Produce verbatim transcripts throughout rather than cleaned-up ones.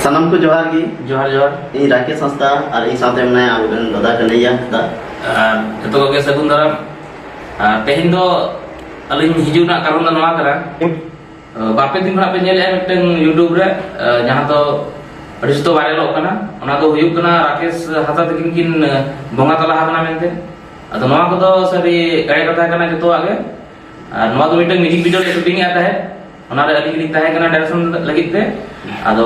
ᱥᱟᱱᱟᱢ ᱠᱚ ᱡᱚᱦᱟᱨ ᱜᱮ᱾ ᱡᱚᱦᱟᱨ, ᱡᱚᱦᱟᱨ᱾ ᱤᱧ ᱨᱟᱠᱮᱥ ᱦᱟᱸᱥᱫᱟ ᱟᱨ ᱤᱧ ᱥᱟᱶᱛᱮ ᱢᱮᱱᱟᱭᱟ ᱟᱵᱚᱨᱮᱱ ᱫᱟᱫᱟ ᱠᱟᱹᱱᱟᱹᱭᱟ ᱦᱟᱸᱥᱫᱟ᱾ ᱟᱨ ᱡᱚᱛᱚ ᱠᱚᱜᱮ ᱥᱟᱹᱜᱩᱱ ᱫᱟᱨᱟᱢ᱾ ᱟᱨ ᱛᱮᱦᱮᱧ ᱫᱚ ᱟᱹᱞᱤᱧ ᱦᱤᱡᱩᱜ ᱨᱮᱱᱟᱜ ᱠᱟᱨᱚᱱ ᱫᱚ ᱱᱚᱣᱟ ᱠᱟᱱᱟ, ᱵᱟᱨ ᱯᱮ ᱫᱤᱱ ᱠᱷᱚᱱᱟᱜ ᱯᱮ ᱧᱮᱞᱮᱫᱼᱟ ᱢᱤᱫᱴᱟᱝ YouTube ᱨᱮ, ᱡᱟᱦᱟᱸ ᱫᱚ ᱟᱹᱰᱤ ᱥᱚᱠᱛᱚ ᱵᱷᱟᱭᱨᱟᱞᱚᱜ ᱠᱟᱱᱟ, ᱚᱱᱟ ᱫᱚ ᱦᱩᱭᱩᱜ ᱠᱟᱱᱟ ᱨᱟᱠᱮᱥ ᱦᱟᱸᱥᱫᱟ ᱛᱟᱹᱠᱤᱱ ᱠᱤᱱ ᱵᱚᱸᱜᱟ ᱛᱟᱞᱟ ᱟᱠᱟᱱᱟ ᱢᱮᱱᱛᱮ᱾ ᱟᱫᱚ ᱱᱚᱣᱟ ᱠᱚᱫᱚ ᱥᱟᱹᱨᱤ ᱮᱲᱮ ᱠᱟᱛᱷᱟ ᱠᱟᱱᱟ ᱡᱚᱛᱚᱣᱟᱜ ᱜᱮ᱾ ᱟᱨ ᱱᱚᱣᱟ ᱫᱚ ᱢᱤᱫᱴᱟᱝ ᱢᱤᱣᱡᱤᱠ ᱵᱷᱤᱰᱤᱭᱳ ᱞᱮ ᱥᱩᱴᱤᱝ ᱮᱫ ᱛᱟᱦᱮᱸᱫ, ᱚᱱᱟᱨᱮ ᱟᱹᱞᱤᱧ ᱞᱤᱧ ᱛᱟᱦᱮᱸ ᱠᱟᱱᱟ ᱰᱟᱭᱨᱮᱠᱥᱚᱱ ᱞᱟᱹᱜᱤᱫ ᱛᱮ᱾ ᱟᱫᱚ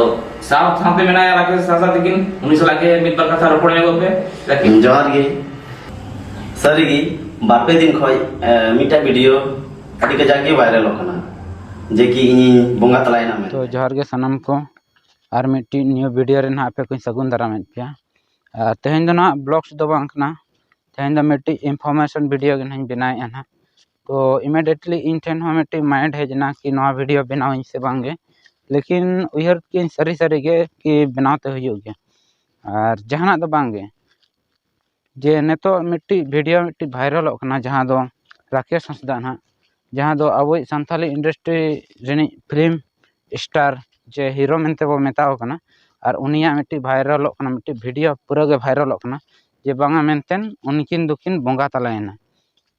ᱥᱟᱶ ᱥᱟᱶᱛᱮ ᱢᱮᱱᱟᱭᱟ ᱨᱟᱠᱮᱥ ᱦᱟᱸᱥᱫᱟ ᱛᱟᱹᱠᱤᱱ, ᱩᱱᱤ ᱥᱟᱞᱟᱜ ᱜᱮ ᱢᱤᱫ ᱵᱟᱨ ᱠᱟᱛᱷᱟ ᱨᱚᱯᱚᱲ ᱧᱚᱜᱚᱜ ᱯᱮ᱾ ᱨᱟᱠᱮᱥ᱾ ᱡᱚᱦᱟᱨ ᱜᱮ᱾ ᱥᱟᱹᱨᱤᱜᱮ, ᱵᱟᱨ ᱯᱮ ᱫᱤᱱ ᱠᱷᱚᱱ, ᱮ, ᱢᱤᱫᱴᱟᱝ ᱵᱷᱤᱰᱤᱭᱳ ᱟᱹᱰᱤ ᱠᱟᱡᱟᱠ ᱜᱮ ᱵᱷᱟᱭᱨᱟᱞᱚᱜ ᱠᱟᱱᱟ, ᱡᱮ ᱠᱤ ᱤᱧᱤᱧ ᱵᱚᱸᱜᱟ ᱛᱟᱞᱟᱭᱮᱱᱟ ᱢᱮᱱᱛᱮ᱾ ᱛᱚ, ᱡᱚᱦᱟᱨ ᱜᱮ ᱥᱟᱱᱟᱢ ᱠᱚ, ᱟᱨ ᱢᱤᱫᱴᱤᱡ ᱱᱤᱭᱩ ᱵᱷᱤᱰᱤᱭᱳ ᱨᱮ ᱱᱟᱦᱟᱜ ᱟᱯᱮ ᱠᱚᱧ ᱥᱟᱹᱜᱩᱱ ᱫᱟᱨᱟᱢᱮᱫ ᱯᱮᱭᱟ᱾ ᱟᱨ ᱛᱮᱦᱮᱧ ᱫᱚ ᱱᱟᱦᱟᱜ ᱵᱞᱚᱜᱥ ᱫᱚ ᱵᱟᱝ ᱠᱟᱱᱟ, ᱛᱮᱦᱮᱧ ᱫᱚ ᱢᱤᱫᱴᱤᱡ ᱤᱱᱯᱷᱚᱨᱢᱮᱥᱚᱱ ᱵᱷᱤᱰᱤᱭᱳ ᱜᱮ ᱱᱟᱦᱟᱜ ᱤᱧ ᱵᱮᱱᱟᱣᱮᱫᱼᱟ ᱱᱟᱦᱟᱜ᱾ ᱛᱚ, ᱤᱢᱤᱰᱤᱭᱮᱴᱞᱤ ᱤᱧ ᱴᱷᱮᱱ ᱦᱚᱸ ᱢᱤᱫᱴᱤᱡ ᱢᱟᱭᱤᱱᱰ ᱦᱮᱡ ᱮᱱᱟ ᱠᱤ ᱱᱚᱣᱟ ᱵᱷᱤᱰᱤᱭᱳ ᱵᱮᱱᱟᱣ ᱟᱹᱧ ᱥᱮ ᱵᱟᱝ ᱜᱮ, ᱞᱮᱠᱤᱱ ᱩᱭᱦᱟᱹᱨ ᱠᱮᱫᱟᱹᱧ ᱥᱟᱹᱨᱤ ᱥᱟᱹᱨᱤ ᱜᱮ ᱠᱤ ᱵᱮᱱᱟᱣ ᱛᱮ ᱦᱩᱭᱩᱜ ᱜᱮᱭᱟ, ᱟᱨ ᱡᱟᱦᱟᱱᱟᱜ ᱫᱚ ᱵᱟᱝ ᱜᱮ᱾ ᱡᱮ ᱱᱤᱛᱚᱜ ᱢᱤᱫᱴᱤᱡ ᱵᱷᱤᱰᱤᱭᱳ ᱢᱤᱫᱴᱤᱡ ᱵᱷᱟᱭᱨᱟᱞᱚᱜ ᱠᱟᱱᱟ, ᱡᱟᱦᱟᱸ ᱫᱚ ᱨᱟᱠᱮᱥ ᱦᱟᱸᱥᱫᱟ ᱱᱟᱦᱟᱜ, ᱡᱟᱦᱟᱸ ᱫᱚ ᱟᱵᱚᱭᱤᱡ ᱥᱟᱱᱛᱟᱞᱤ ᱤᱱᱰᱟᱥᱴᱨᱤ ᱨᱤᱱᱤᱡ ᱯᱷᱤᱞᱢ ᱥᱴᱟᱨ ᱡᱮ ᱦᱤᱨᱳ ᱢᱮᱱᱛᱮ ᱵᱚ ᱢᱮᱛᱟᱣ ᱠᱟᱱᱟ, ᱟᱨ ᱩᱱᱤᱭᱟᱜ ᱢᱤᱫᱴᱤᱡ ᱵᱷᱟᱭᱨᱟᱞᱚᱜ ᱠᱟᱱᱟ, ᱢᱤᱫᱴᱤᱡ ᱵᱷᱤᱰᱤᱭᱳ ᱯᱩᱨᱟᱹ ᱜᱮ ᱵᱷᱟᱭᱨᱟᱞᱚᱜ ᱠᱟᱱᱟ ᱡᱮ ᱵᱟᱝᱟ ᱢᱮᱱᱛᱮ ᱩᱱᱠᱤᱱ ᱫᱚᱠᱤᱱ ᱵᱚᱸᱜᱟ ᱛᱟᱞᱟᱭᱮᱱᱟ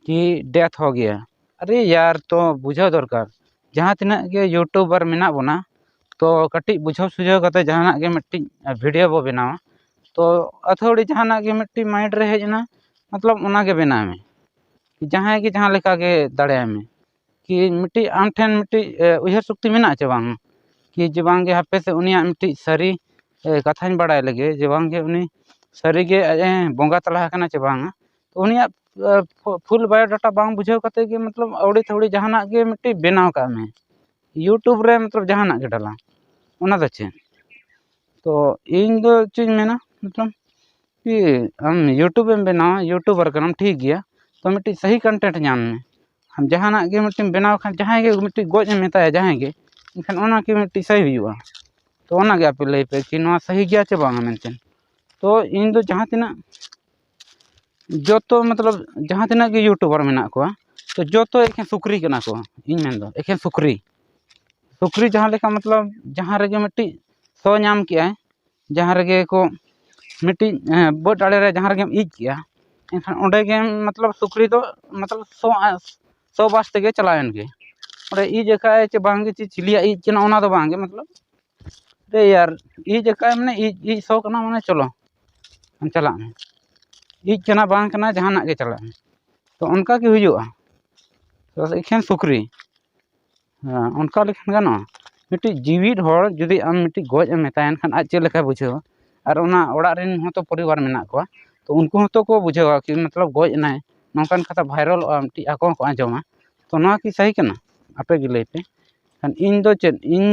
ᱠᱤ ᱰᱮᱛᱷ ᱦᱳ ᱜᱮᱭᱟ᱾ ᱟᱨᱮ ᱭᱟᱨ, ᱛᱚ ᱵᱩᱡᱷᱟᱹᱣ ᱫᱚᱨᱠᱟᱨ, ᱡᱟᱦᱟᱸ ᱛᱤᱱᱟᱹᱜ ᱜᱮ ᱭᱩᱴᱩᱵᱟᱨ ᱢᱮᱱᱟᱜ ᱵᱚᱱᱟ, ᱛᱚ ᱠᱟᱹᱴᱤᱡ ᱵᱩᱡᱷᱟᱹᱣ ᱥᱩᱡᱷᱟᱹᱣ ᱠᱟᱛᱮ ᱡᱟᱦᱟᱱᱟᱜ ᱜᱮ ᱢᱤᱫᱴᱤᱡ ᱵᱷᱤᱰᱤᱭᱳ ᱵᱚ ᱵᱮᱱᱟᱣᱟ᱾ ᱛᱚ ᱟᱹᱛᱷᱟᱹᱣᱲᱤ ᱡᱟᱦᱟᱱᱟᱜ ᱜᱮ ᱢᱤᱫᱴᱤᱡ ᱢᱟᱭᱤᱱᱰ ᱨᱮ ᱦᱮᱡ ᱮᱱᱟ, ᱢᱚᱛᱞᱚᱵ ᱚᱱᱟ ᱜᱮ ᱵᱮᱱᱟᱣ ᱢᱮ᱾ ᱡᱟᱦᱟᱸᱭ ᱜᱮ ᱡᱟᱦᱟᱸ ᱞᱮᱠᱟ ᱜᱮ ᱫᱟᱲᱮᱭᱟᱭ ᱢᱮ, ᱠᱤ ᱢᱤᱫᱴᱤᱡ ᱟᱢ ᱴᱷᱮᱱ ᱢᱤᱫᱴᱤᱡ, ᱮ, ᱩᱭᱦᱟᱹᱨ ᱥᱚᱠᱛᱤ ᱢᱮᱱᱟᱜᱼᱟ ᱪᱮ ᱵᱟᱝ, ᱠᱤ ᱡᱮ ᱵᱟᱝ ᱜᱮ ᱦᱟᱯᱮ ᱥᱮ ᱩᱱᱤᱭᱟᱜ ᱢᱤᱫᱴᱤᱡ ᱥᱟᱹᱨᱤ, ᱮ, ᱠᱟᱛᱷᱟᱧ ᱵᱟᱲᱟᱭ ᱞᱮᱜᱮ, ᱡᱮ ᱵᱟᱝ ᱜᱮ ᱩᱱᱤ ᱥᱟᱹᱨᱤ ᱜᱮ ᱟᱡ ᱮ ᱵᱚᱸᱜᱟ ᱛᱟᱞᱟ ᱟᱠᱟᱱᱟ ᱪᱮ ᱵᱟᱝᱟ᱾ ᱛᱚ ᱩᱱᱤᱭᱟᱜ, ᱮ, ᱯᱷᱩ-, ᱯᱷᱩᱞ ᱵᱟᱭᱳᱰᱟᱴᱟ ᱵᱟᱝ ᱵᱩᱡᱷᱟᱹᱣ ᱠᱟᱛᱮ ᱜᱮ, ᱢᱚᱛᱞᱚᱵ, ᱟᱹᱣᱲᱤ ᱛᱷᱟᱹᱣᱲᱤ ᱡᱟᱦᱟᱱᱟᱜ ᱜᱮ ᱢᱤᱫᱴᱤᱡ ᱵᱮᱱᱟᱣ ᱠᱟᱜ ᱢᱮ᱾ ᱭᱩᱴᱩᱵᱽ ᱨᱮ, ᱢᱚᱛᱞᱚᱵ, ᱡᱟᱦᱟᱱᱟᱜ ᱜᱮ ᱰᱟᱞᱟ, ᱚᱱᱟ ᱫᱚ ᱪᱮᱫ? ᱛᱚ ᱤᱧ ᱫᱚ ᱪᱮᱫ ᱤᱧ ᱢᱮᱱᱟ, ᱢᱚᱛᱞᱚᱵ, ᱠᱤ ᱟᱢ ᱭᱩᱴᱩᱵᱽ ᱮᱢ ᱵᱮᱱᱟᱣᱟ, ᱭᱩᱴᱩᱵᱟᱨ ᱠᱟᱱᱟᱢ, ᱴᱷᱤᱠ ᱜᱮᱭᱟ, ᱛᱚ ᱢᱤᱫᱴᱤᱡ ᱥᱟᱹᱦᱤ ᱠᱚᱱᱴᱮᱱᱴ ᱧᱟᱢ ᱢᱮ᱾ ᱟᱢ ᱡᱟᱦᱟᱱᱟᱜ ᱜᱮ ᱢᱤᱫᱴᱮᱱ ᱵᱮᱱᱟᱣ ᱠᱷᱟᱱ, ᱡᱟᱦᱟᱸᱭ ᱜᱮ ᱢᱤᱫᱴᱤᱡ ᱜᱚᱡ ᱮᱢ ᱢᱮᱛᱟᱭᱟ ᱡᱟᱦᱟᱸᱭ ᱜᱮ, ᱮᱱᱠᱷᱟᱱ ᱚᱱᱟ ᱠᱤ ᱢᱤᱫᱴᱤᱡ ᱥᱟᱹᱦᱤ ᱦᱩᱭᱩᱜᱼᱟ? ᱛᱚ ᱚᱱᱟᱜᱮ ᱟᱯᱮ ᱞᱟᱹᱭ ᱯᱮ ᱠᱤ ᱱᱚᱣᱟ ᱥᱟᱹᱦᱤ ᱜᱮᱭᱟ ᱪᱮ ᱵᱟᱝᱟ ᱢᱮᱱᱛᱮ᱾ ᱛᱚ ᱤᱧ ᱫᱚ ᱡᱟᱦᱟᱸ ᱛᱤᱱᱟᱹᱜ, ᱡᱚᱛᱚ ᱢᱚᱛᱞᱚᱵ ᱡᱟᱦᱟᱸ ᱛᱤᱱᱟᱹᱜ ᱜᱮ ᱭᱩᱴᱩᱵᱟᱨ ᱢᱮᱱᱟᱜ ᱠᱚᱣᱟ, ᱛᱚ ᱡᱚᱛᱚ ᱮᱠᱷᱮᱱ ᱥᱩᱠᱨᱤ ᱠᱟᱱᱟ ᱠᱚ᱾ ᱤᱧ ᱢᱮᱱᱫᱚ ᱮᱠᱷᱮᱱ ᱥᱩᱠᱨᱤ, ᱥᱩᱠᱨᱤ ᱡᱟᱦᱟᱸ ᱞᱮᱠᱟ, ᱢᱚᱛᱞᱚᱵ, ᱡᱟᱦᱟᱸ ᱨᱮᱜᱮ ᱢᱤᱫᱴᱤᱡ ᱥᱚ ᱧᱟᱢ ᱠᱮᱜᱼᱟᱭ, ᱡᱟᱦᱟᱸ ᱨᱮᱜᱮ ᱠᱚ ᱢᱤᱫᱴᱤᱡ ᱵᱟᱹᱫᱽ ᱟᱲᱮ ᱨᱮ ᱡᱟᱦᱟᱸ ᱨᱮᱜᱮᱢ ᱤᱡ ᱠᱮᱜᱼᱟ, ᱮᱱᱠᱷᱟᱱ ᱚᱸᱰᱮ ᱜᱮ ᱢᱚᱛᱞᱚᱵ ᱥᱩᱠᱨᱤ ᱫᱚ ᱢᱚᱛᱞᱚᱵ ᱥᱚ ᱥᱚ ᱵᱟᱥ ᱛᱮᱜᱮ ᱪᱟᱞᱟᱣᱮᱱ ᱜᱮ᱾ ᱚᱸᱰᱮ ᱤᱡ ᱟᱠᱟᱫᱼᱟᱭ ᱪᱮ ᱵᱟᱝᱜᱮ, ᱪᱮᱫ ᱪᱤᱞᱤᱭᱟᱜ ᱤᱡ ᱠᱟᱱᱟ ᱚᱱᱟ ᱫᱚ ᱵᱟᱝᱜᱮ, ᱢᱚᱛᱞᱚᱵ ᱨᱮ ᱭᱟᱨ ᱤᱡ ᱟᱠᱟᱫᱼᱟᱭ, ᱢᱟᱱᱮ ᱤᱡ ᱤᱡ ᱥᱚ ᱠᱟᱱᱟ, ᱢᱟᱱᱮ ᱪᱚᱞᱚ ᱟᱢ ᱪᱟᱞᱟᱜ ᱢᱮ᱾ ᱤᱡ ᱠᱟᱱᱟ ᱵᱟᱝ ᱠᱟᱱᱟ, ᱡᱟᱦᱟᱱᱟᱜ ᱜᱮ ᱪᱟᱞᱟᱜ ᱢᱮ᱾ ᱛᱚ ᱚᱱᱠᱟ ᱜᱮ ᱦᱩᱭᱩᱜᱼᱟ᱾ ᱪᱮᱫᱟᱜ ᱥᱮ ᱮᱠᱷᱮᱱ ᱥᱩᱠᱨᱤ, ᱦᱮᱸ, ᱚᱱᱠᱟ ᱞᱮᱠᱷᱟᱱ ᱜᱟᱱᱚᱜᱼᱟ? ᱢᱤᱫᱴᱤᱡ ᱡᱤᱣᱤᱫ ᱦᱚᱲ ᱡᱩᱫᱤ ᱟᱢ ᱢᱤᱫᱴᱤᱡ ᱜᱚᱡ ᱮᱢ ᱢᱮᱛᱟᱭᱟ, ᱮᱱᱠᱷᱟᱱ ᱟᱡ ᱪᱮᱫ ᱞᱮᱠᱟᱭ ᱵᱩᱡᱷᱟᱹᱣᱟ? ᱟᱨ ᱚᱱᱟ ᱚᱲᱟᱜ ᱨᱮᱱ ᱦᱚᱸᱛᱚ ᱯᱚᱨᱤᱵᱟᱨ ᱢᱮᱱᱟᱜ ᱠᱚᱣᱟ, ᱛᱚ ᱩᱱᱠᱩ ᱦᱚᱸᱛᱚ ᱠᱚ ᱵᱩᱡᱷᱟᱹᱣᱟ ᱠᱤ ᱢᱚᱛᱞᱚᱵ ᱜᱚᱡ ᱮᱱᱟᱭ, ᱱᱚᱝᱠᱟᱱ ᱠᱟᱛᱷᱟ ᱵᱷᱟᱭᱨᱟᱞᱚᱜᱼᱟ, ᱢᱤᱫᱴᱤᱡ ᱟᱠᱚ ᱦᱚᱸᱠᱚ ᱟᱸᱡᱚᱢᱟ᱾ ᱛᱚ ᱱᱚᱣᱟ ᱠᱤ ᱥᱟᱹᱦᱤ ᱠᱟᱱᱟ? ᱟᱯᱮ ᱜᱮ ᱞᱟᱹᱭ ᱯᱮ᱾ ᱠᱷᱟᱱ ᱤᱧ ᱫᱚ ᱪᱮᱫ, ᱤᱧ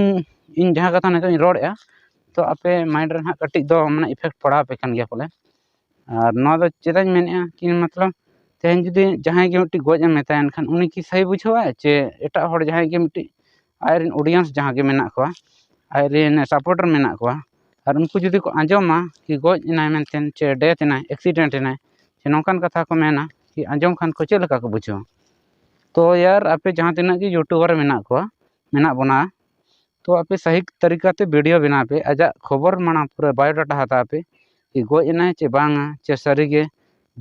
ᱤᱧ ᱡᱟᱦᱟᱸ ᱠᱟᱛᱷᱟ ᱱᱤᱛᱚᱜ ᱤᱧ ᱨᱚᱲᱮᱫᱼᱟ, ᱛᱚ ᱟᱯᱮ ᱢᱟᱭᱤᱱᱰ ᱨᱮ ᱱᱟᱦᱟᱜ ᱠᱟᱹᱴᱤᱡ ᱫᱚ ᱢᱟᱱᱮ ᱤᱯᱷᱮᱠᱴ ᱯᱟᱲᱟᱣ ᱟᱯᱮ ᱠᱟᱱ ᱜᱮᱭᱟ ᱯᱟᱞᱮ᱾ ᱟᱨ ᱱᱚᱣᱟ ᱫᱚ ᱪᱮᱫᱟᱜ ᱤᱧ ᱢᱮᱱᱮᱫᱼᱟ ᱠᱤ ᱢᱚᱛᱞᱚᱵ ᱛᱮᱦᱮᱧ ᱡᱩᱫᱤ ᱡᱟᱦᱟᱸᱭ ᱜᱮ ᱢᱤᱫᱴᱤᱡ ᱜᱚᱡ ᱮᱢ ᱢᱮᱛᱟᱭᱟ, ᱮᱱᱠᱷᱟᱱ ᱩᱱᱤ ᱠᱤ ᱥᱟᱹᱦᱤ ᱵᱩᱡᱷᱟᱹᱣᱟᱭ ᱪᱮ ᱮᱴᱟᱜ ᱦᱚᱲ ᱡᱟᱦᱟᱸᱭ ᱜᱮ ᱢᱤᱫᱴᱤᱡ ᱟᱡᱨᱮᱱ ᱚᱰᱤᱭᱮᱱᱥ ᱡᱟᱦᱟᱸ ᱜᱮ ᱢᱮᱱᱟᱜ ᱠᱚᱣᱟ, ᱟᱡᱨᱮᱱ ᱥᱟᱯᱳᱨᱴᱟᱨ ᱢᱮᱱᱟᱜ ᱠᱚᱣᱟ, ᱟᱨ ᱩᱱᱠᱩ ᱡᱩᱫᱤ ᱠᱚ ᱟᱸᱡᱚᱢᱟ ᱠᱤ ᱜᱚᱡ ᱮᱱᱟᱭ ᱢᱮᱱᱛᱮ ᱪᱮ ᱰᱮᱛᱷ ᱮᱱᱟᱭ, ᱮᱠᱥᱤᱰᱮᱱᱴ ᱮᱱᱟᱭ, ᱥᱮ ᱱᱚᱝᱠᱟᱱ ᱠᱟᱛᱷᱟ ᱠᱚ ᱢᱮᱱᱟ, ᱠᱤ ᱟᱸᱡᱚᱢ ᱠᱷᱟᱱ ᱠᱚ ᱪᱮᱫ ᱞᱮᱠᱟ ᱠᱚ ᱵᱩᱡᱷᱟᱹᱣᱟ? ᱛᱚ ᱭᱟᱨ, ᱟᱯᱮ ᱡᱟᱦᱟᱸ ᱛᱤᱱᱟᱹᱜ ᱜᱮ ᱭᱩᱴᱩᱵᱟᱨ ᱢᱮᱱᱟᱜ ᱠᱚᱣᱟ, ᱢᱮᱱᱟᱜ ᱵᱚᱱᱟ, ᱛᱚ ᱟᱯᱮ ᱥᱟᱹᱦᱤ ᱛᱟᱹᱨᱤᱠᱟ ᱛᱮ ᱵᱷᱤᱰᱤᱭᱳ ᱵᱮᱱᱟᱣ ᱯᱮ, ᱟᱡᱟᱜ ᱠᱷᱚᱵᱚᱨ ᱢᱟᱲᱟᱝ ᱯᱩᱨᱟᱹ ᱵᱟᱭᱳᱰᱟᱴᱟ ᱦᱟᱛᱟᱣ ᱯᱮ, ᱠᱤ ᱜᱚᱡ ᱮᱱᱟᱭ ᱪᱮ ᱵᱟᱝᱟ, ᱪᱮ ᱥᱟᱹᱨᱤᱜᱮ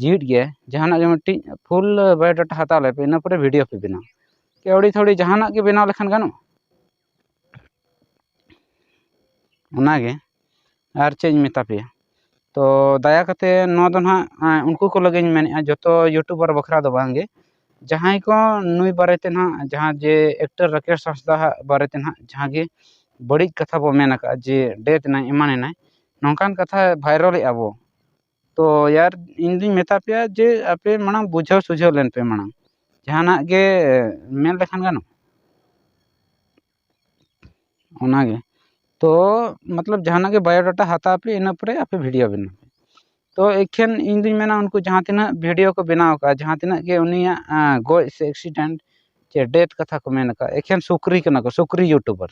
ᱡᱤᱣᱤᱫ ᱜᱮᱭᱟᱭ, ᱡᱟᱦᱟᱱᱟᱜ ᱜᱮ ᱢᱤᱫᱴᱤᱡ ᱯᱷᱩᱞ ᱵᱟᱭᱳᱰᱟᱴᱟ ᱦᱟᱛᱟᱣ ᱞᱮᱯᱮ, ᱤᱱᱟᱹ ᱯᱚᱨᱮ ᱵᱷᱤᱰᱤᱭᱳ ᱯᱮ ᱵᱮᱱᱟᱣ᱾ ᱠᱮᱣᱲᱤ ᱛᱷᱚᱲᱤ ᱡᱟᱦᱟᱱᱟᱜ ᱜᱮ ᱵᱮᱱᱟᱣ ᱞᱮᱠᱷᱟᱱ ᱜᱟᱱᱚᱜᱼᱟ᱾ ᱚᱱᱟᱜᱮ, ᱟᱨ ᱪᱮᱫ ᱤᱧ ᱢᱮᱛᱟ ᱯᱮᱭᱟ? ᱛᱚ ᱫᱟᱭᱟ ᱠᱟᱛᱮ ᱱᱚᱣᱟ ᱫᱚ ᱱᱟᱦᱟᱜ, ᱟᱸ, ᱩᱱᱠᱩ ᱠᱚ ᱞᱟᱹᱜᱤᱫ ᱤᱧ ᱢᱮᱱᱮᱫᱼᱟ, ᱡᱚᱛᱚ ᱭᱩᱴᱩᱵᱟᱨ ᱵᱟᱠᱷᱨᱟ ᱫᱚ ᱵᱟᱝᱜᱮ᱾ ᱡᱟᱦᱟᱸᱭ ᱠᱚ ᱱᱩᱭ ᱵᱟᱨᱮᱛᱮ ᱱᱟᱦᱟᱜ, ᱡᱟᱦᱟᱸ ᱡᱮ ᱮᱠᱴᱚᱨ ᱨᱟᱠᱮᱥ ᱦᱟᱸᱥᱫᱟ ᱦᱟᱜ ᱵᱟᱨᱮᱛᱮ ᱱᱟᱦᱟᱜ ᱡᱟᱦᱟᱸ ᱜᱮ ᱵᱟᱹᱲᱤᱡ ᱠᱟᱛᱷᱟ ᱵᱚ ᱢᱮᱱ ᱟᱠᱟᱫᱼᱟ ᱡᱮ ᱰᱮᱛᱷ ᱮᱱᱟᱭ, ᱮᱢᱟᱱ ᱮᱱᱟᱭ, ᱱᱚᱝᱠᱟᱱ ᱠᱟᱛᱷᱟ ᱵᱷᱟᱭᱨᱟᱞᱮᱫᱼᱟ ᱵᱚ᱾ ᱛᱚ ᱭᱟᱨ, ᱤᱧ ᱫᱩᱧ ᱢᱮᱛᱟ ᱯᱮᱭᱟ ᱡᱮ ᱟᱯᱮ ᱢᱟᱲᱟᱝ ᱵᱩᱡᱷᱟᱹᱣ ᱥᱩᱡᱷᱟᱹᱣ ᱞᱮᱱ ᱯᱮ ᱢᱟᱲᱟᱝ, ᱡᱟᱦᱟᱱᱟᱜ ᱜᱮ ᱢᱮᱱ ᱞᱮᱠᱷᱟᱱ ᱜᱟᱱᱚᱜᱼᱟ᱾ ᱚᱱᱟᱜᱮ᱾ ᱛᱚ ᱢᱚᱛᱞᱚᱵ ᱡᱟᱦᱟᱱᱟᱜ ᱜᱮ ᱵᱟᱭᱳᱰᱟᱴᱟ ᱦᱟᱛᱟᱣ ᱯᱮ, ᱤᱱᱟᱹ ᱯᱚᱨᱮ ᱟᱯᱮ ᱵᱷᱤᱰᱤᱭᱳ ᱵᱮᱱᱟᱣ ᱯᱮ᱾ ᱛᱚ ᱮᱠᱷᱮᱱ ᱤᱧ ᱫᱩᱧ ᱢᱮᱱᱟ ᱩᱱᱠᱩ ᱡᱟᱦᱟᱸ ᱛᱤᱱᱟᱹᱜ ᱵᱷᱤᱰᱤᱭᱳ ᱠᱚ ᱵᱮᱱᱟᱣ ᱟᱠᱟᱫᱼᱟ, ᱡᱟᱦᱟᱸ ᱛᱤᱱᱟᱹᱜ ᱜᱮ ᱩᱱᱤᱭᱟᱜ, ᱟᱸ, ᱜᱚᱡ ᱥᱮ ᱮᱠᱥᱤᱰᱮᱱᱴ ᱪᱮ ᱰᱮᱛᱷ ᱠᱟᱛᱷᱟ ᱠᱚ ᱢᱮᱱ ᱟᱠᱟᱫᱼᱟ, ᱮᱠᱷᱮᱱ ᱥᱩᱠᱨᱤ ᱠᱟᱱᱟ ᱠᱚ, ᱥᱩᱠᱨᱤ ᱭᱩᱴᱩᱵᱟᱨ᱾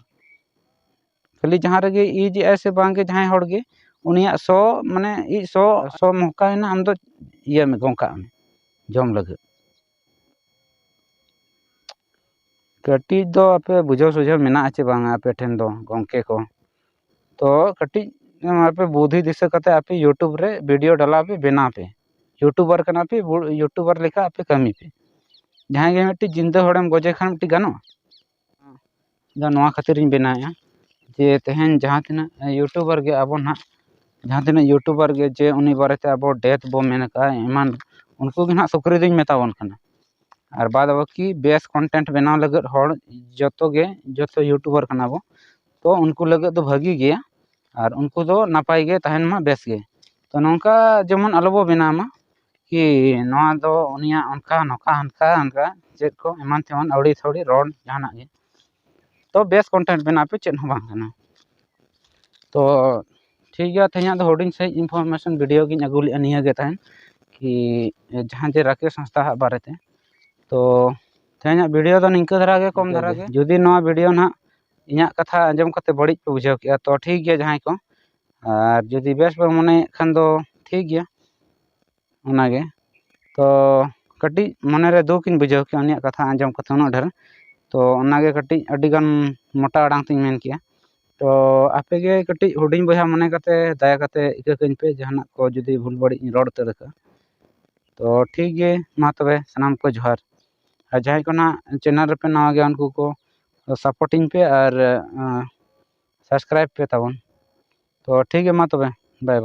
ᱠᱷᱟᱹᱞᱤ ᱡᱟᱦᱟᱸ ᱨᱮᱜᱮ ᱤᱡ ᱮᱫᱟᱭ ᱥᱮ ᱵᱟᱝᱜᱮ ᱡᱟᱦᱟᱸᱭ ᱦᱚᱲ ᱜᱮ, ᱩᱱᱤᱭᱟᱜ ᱥᱚ, ᱢᱟᱱᱮ ᱤᱡ ᱥᱚ, ᱥᱚ ᱢᱚᱦᱠᱟᱭᱮᱱᱟ, ᱟᱢ ᱫᱚ ᱤᱭᱟᱹ ᱢᱮ, ᱜᱚᱝᱠᱟᱜ ᱢᱮ ᱡᱚᱢ ᱞᱟᱹᱜᱤᱫ᱾ ᱠᱟᱹᱴᱤᱡ ᱫᱚ ᱟᱯᱮ ᱵᱩᱡᱷᱟᱹᱣ ᱥᱩᱡᱷᱟᱹᱣ ᱢᱮᱱᱟᱜᱼᱟ ᱪᱮ ᱵᱟᱝᱟ ᱟᱯᱮ ᱴᱷᱮᱱ ᱫᱚ ᱜᱚᱝᱠᱮ ᱠᱚ? ᱛᱚ ᱠᱟᱹᱴᱤᱡ ᱟᱯᱮ ᱵᱩᱫᱷᱤ ᱫᱤᱥᱟᱹ ᱠᱟᱛᱮ ᱟᱯᱮ YouTube ᱨᱮ video ᱰᱟᱞᱟᱣ ᱯᱮ, ᱵᱮᱱᱟᱣ ᱯᱮ᱾ YouTuber ᱠᱟᱱᱟ ᱯᱮ, ᱵᱩ-, YouTuber ᱞᱮᱠᱟ ᱟᱯᱮ ᱠᱟᱹᱢᱤ ᱯᱮ᱾ ᱡᱟᱦᱟᱸᱭ ᱜᱮ ᱢᱤᱫᱴᱤᱡ ᱡᱤᱱᱫᱟᱹ ᱦᱚᱲᱮᱢ ᱜᱚᱡᱮ ᱠᱷᱟᱱ ᱢᱤᱫᱴᱤᱡ ᱜᱟᱱᱚᱜᱼᱟ? ᱫᱚ ᱱᱚᱣᱟ ᱠᱷᱟᱹᱛᱤᱨᱤᱧ ᱵᱮᱱᱟᱣᱮᱫᱼᱟ ᱡᱮ ᱛᱮᱦᱮᱧ ᱡᱟᱦᱟᱸ ᱛᱤᱱᱟᱹᱜ YouTuber ᱜᱮ ᱟᱵᱚ ᱱᱟᱦᱟᱜ, ᱡᱟᱦᱟᱸ ᱛᱤᱱᱟᱹᱜ YouTuber ᱜᱮ ᱡᱮ ᱩᱱᱤ ᱵᱟᱨᱮᱛᱮ ᱟᱵᱚ death ᱵᱚ ᱢᱮᱱ ᱟᱠᱟᱫᱼᱟ ᱮᱢᱟᱱ, ᱩᱱᱠᱩ ᱜᱮ ᱱᱟᱦᱟᱜ ᱥᱩᱠᱨᱤ ᱫᱚᱧ ᱢᱮᱛᱟ ᱵᱚᱱ ᱠᱟᱱᱟ᱾ ᱟᱨ ᱵᱟᱫ ᱵᱟᱹᱠᱤ ᱵᱮᱥ content ᱵᱮᱱᱟᱣ ᱞᱟᱹᱜᱤᱫ ᱦᱚᱲ ᱡᱚᱛᱚ ᱜᱮ, ᱡᱚᱛᱚ YouTuber ᱠᱟᱱᱟ ᱵᱚ, ᱛᱚ ᱩᱱᱠᱩ ᱞᱟᱹᱜᱤᱫ ᱫᱚ ᱵᱷᱟᱹᱜᱤ ᱜᱮᱭᱟ᱾ ᱟᱨ ᱩᱱᱠᱩ ᱫᱚ ᱱᱟᱯᱟᱭ ᱜᱮ ᱛᱟᱦᱮᱱ ᱢᱟ, ᱵᱮᱥ ᱜᱮ᱾ ᱛᱚ ᱱᱚᱝᱠᱟ ᱡᱮᱢᱚᱱ ᱟᱞᱚ ᱵᱚ ᱵᱮᱱᱟᱣ ᱢᱟ ᱠᱤ ᱱᱚᱣᱟ ᱫᱚ ᱩᱱᱤᱭᱟᱜ ᱚᱱᱠᱟ ᱱᱚᱝᱠᱟ ᱦᱟᱱᱠᱟ ᱦᱟᱱᱠᱟ ᱪᱮᱫ ᱠᱚ ᱮᱢᱟᱱ ᱛᱮᱢᱟᱱ ᱟᱹᱣᱲᱤ ᱛᱷᱟᱹᱣᱲᱤ ᱨᱚᱲ ᱡᱟᱦᱟᱱᱟᱜ ᱜᱮ᱾ ᱛᱚ ᱵᱮᱥ content ᱵᱮᱱᱟᱣ ᱯᱮ, ᱪᱮᱫ ᱦᱚᱸ ᱵᱟᱝ ᱠᱟᱱᱟ᱾ ᱛᱚ ᱴᱷᱤᱠ ᱜᱮᱭᱟ, ᱛᱮᱦᱮᱧᱟᱜ ᱫᱚ ᱦᱩᱰᱤᱧ ᱥᱟᱺᱦᱤᱡ information video ᱜᱤᱧ ᱟᱹᱜᱩ ᱞᱮᱫᱼᱟ, ᱱᱤᱭᱟᱹ ᱜᱮ ᱛᱟᱦᱮᱱ ᱠᱤ ᱡᱟᱦᱟᱸ ᱡᱮ ᱨᱟᱠᱮᱥ ᱦᱟᱸᱥᱫᱟ ᱦᱟᱜ ᱵᱟᱨᱮᱛᱮ᱾ ᱛᱚ ᱛᱮᱦᱮᱧᱟᱜ video ᱫᱚ ᱱᱤᱝᱠᱟᱹ ᱫᱷᱟᱨᱟ ᱜᱮ, ᱠᱚᱢ ᱤᱱᱠᱟᱹ ᱫᱷᱟᱨᱟ ᱜᱮ᱾ ᱜᱮ᱾ ᱡᱩᱫᱤ ᱱᱚᱣᱟ video ᱱᱟᱦᱟᱜ ᱤᱧᱟᱹᱜ ᱠᱟᱛᱷᱟ ᱟᱸᱡᱚᱢ ᱠᱟᱛᱮ ᱵᱟᱹᱲᱤᱡ ᱯᱮ ᱵᱩᱡᱷᱟᱹᱣ ᱠᱮᱜᱼᱟ, ᱛᱚ ᱴᱷᱤᱠ ᱜᱮᱭᱟ ᱡᱟᱦᱟᱸᱭ ᱠᱚ, ᱟᱨ ᱡᱩᱫᱤ ᱵᱮᱥ ᱯᱮ ᱢᱚᱱᱮᱭᱮᱫ ᱠᱷᱟᱱ ᱫᱚ ᱴᱷᱤᱠ ᱜᱮᱭᱟ᱾ ᱚᱱᱟᱜᱮ᱾ ᱛᱚ ᱠᱟᱹᱴᱤᱡ ᱢᱚᱱᱮᱨᱮ ᱫᱩᱠ ᱤᱧ ᱵᱩᱡᱷᱟᱹᱣ ᱠᱮᱜᱼᱟ ᱩᱱᱤᱭᱟᱜ ᱠᱟᱛᱷᱟ ᱟᱸᱡᱚᱢ ᱠᱟᱛᱮ ᱩᱱᱟᱹᱜ ᱰᱷᱮᱨ᱾ ᱛᱚ ᱚᱱᱟᱜᱮ ᱠᱟᱹᱴᱤᱡ ᱟᱹᱰᱤᱜᱟᱱ ᱢᱚᱴᱟ ᱟᱲᱟᱝ ᱛᱤᱧ ᱢᱮᱱ ᱠᱮᱜᱼᱟ᱾ ᱛᱚ ᱟᱯᱮᱜᱮ ᱠᱟᱹᱴᱤᱡ ᱦᱩᱰᱤᱧ ᱵᱚᱭᱦᱟ ᱢᱚᱱᱮ ᱠᱟᱛᱮ ᱫᱟᱭᱟ ᱠᱟᱛᱮ ᱤᱠᱟᱹ ᱠᱟᱹᱧ ᱯᱮ, ᱡᱟᱦᱟᱱᱟᱜ ᱠᱚ ᱡᱩᱫᱤ ᱵᱷᱩᱞ ᱵᱟᱹᱲᱤᱡ ᱤᱧ ᱨᱚᱲ ᱩᱛᱟᱹᱨ ᱟᱠᱟᱫᱼᱟ᱾ ᱛᱚ ᱴᱷᱤᱠ ᱜᱮ, ᱢᱟ ᱛᱚᱵᱮ ᱥᱟᱱᱟᱢ ᱠᱚ ᱡᱚᱦᱟᱨ᱾ ᱟᱨ ᱡᱟᱦᱟᱸᱭ ᱠᱚ ᱱᱟᱦᱟᱜ channel ᱨᱮᱯᱮ ᱱᱟᱣᱟ ᱜᱮᱭᱟ, ᱩᱱᱠᱩ ᱠᱚ support ᱤᱧ ᱯᱮ ᱟᱨ, ᱟᱸ, subscribe ᱯᱮ ᱛᱟᱵᱚᱱ᱾ ᱛᱚ ᱴᱷᱤᱠ ᱜᱮᱭᱟ, ᱢᱟ ᱛᱚᱵᱮ, bye bye᱾